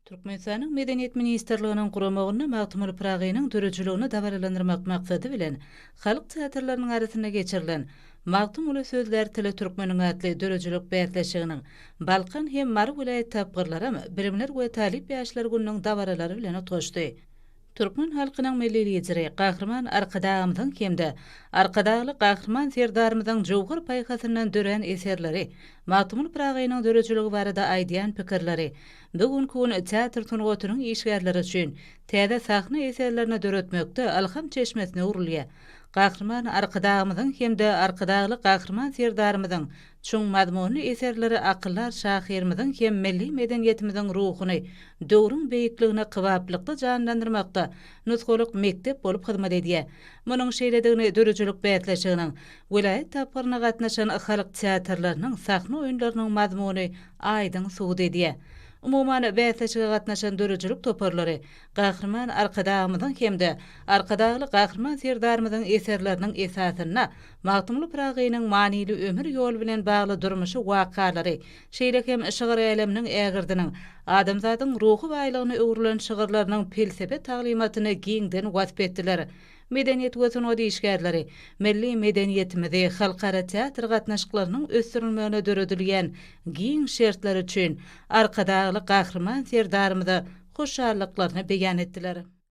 Türkmenistanyň Medeniýet ministrliginiň guramagynda Magtymguly Pyragynyň döredijiligini dabaralandyrmak maksady bilen, halk teatrlarynyň arasynda geçirilen Magtymguly sözlär tili türkmeniň atly döredijilik bäsleşiginiň Balkan hem Mary welaýat tapgyrlaram Bilimler we talyp ýaşlar gününiň dabaralary bilen utgaşdy. Türkmen halkynyň Milli Lideri Gahryman Arkadagymyzyň hem-de Arkadagly Gahryman Serdarymyzyň jöwher paýhasyndan dörän eserleri, Magtymguly Pyragynyň döredijiligi barada aýdýan pikirleri bu günki gün teatr sungatynyň işgärleri üçin täze sahna eserlerini döretmekde ylham çeşmesine öwrülýär. Gahryman Arkadagymyzyň hem-de Arkadagly Gahryman Serdarymyzyň Çuň mazmunly eserleri akyldar şahyrymyzyň hem milli medeniýetimiziň ruhuny döwrüň beýikligine kybaplykda janlandyrmakda nusgalyk mekdep bolup hyzmat edýär. Munuň şeýledigini döredijilik bäsleşiginiň welaýat tapgyryna gatnaşan halk teatrlarynyň sahna oýunlarynyň mazmuny aýdyň subut edýär. Umuman, bäsleşige gatnaşan döredijilik toparlary Gahryman Arkadagymyzyň hem-de Arkadagly Gahryman Serdarymyzyň eserleriniň esasynda Magtymguly Pyragynyň manyly ömür ýoly bilen bagly durmuşy wakalary, şeýle hem şygyr äleminiň ägirdiniň, adamzadyň ruhy baýlygyna öwrülen şygyrlarynyň pelsepe taglymatyny giňden wasp etdiler. Medeniýet we sungat işgärleri milli medeniýetimizi, halkara teatr gatnaşyklarynyň ösdürilmegine döredilýän giň şertler üçin Arkadagly Gahryman Serdarymyza hoşallyklaryny beýan etdiler.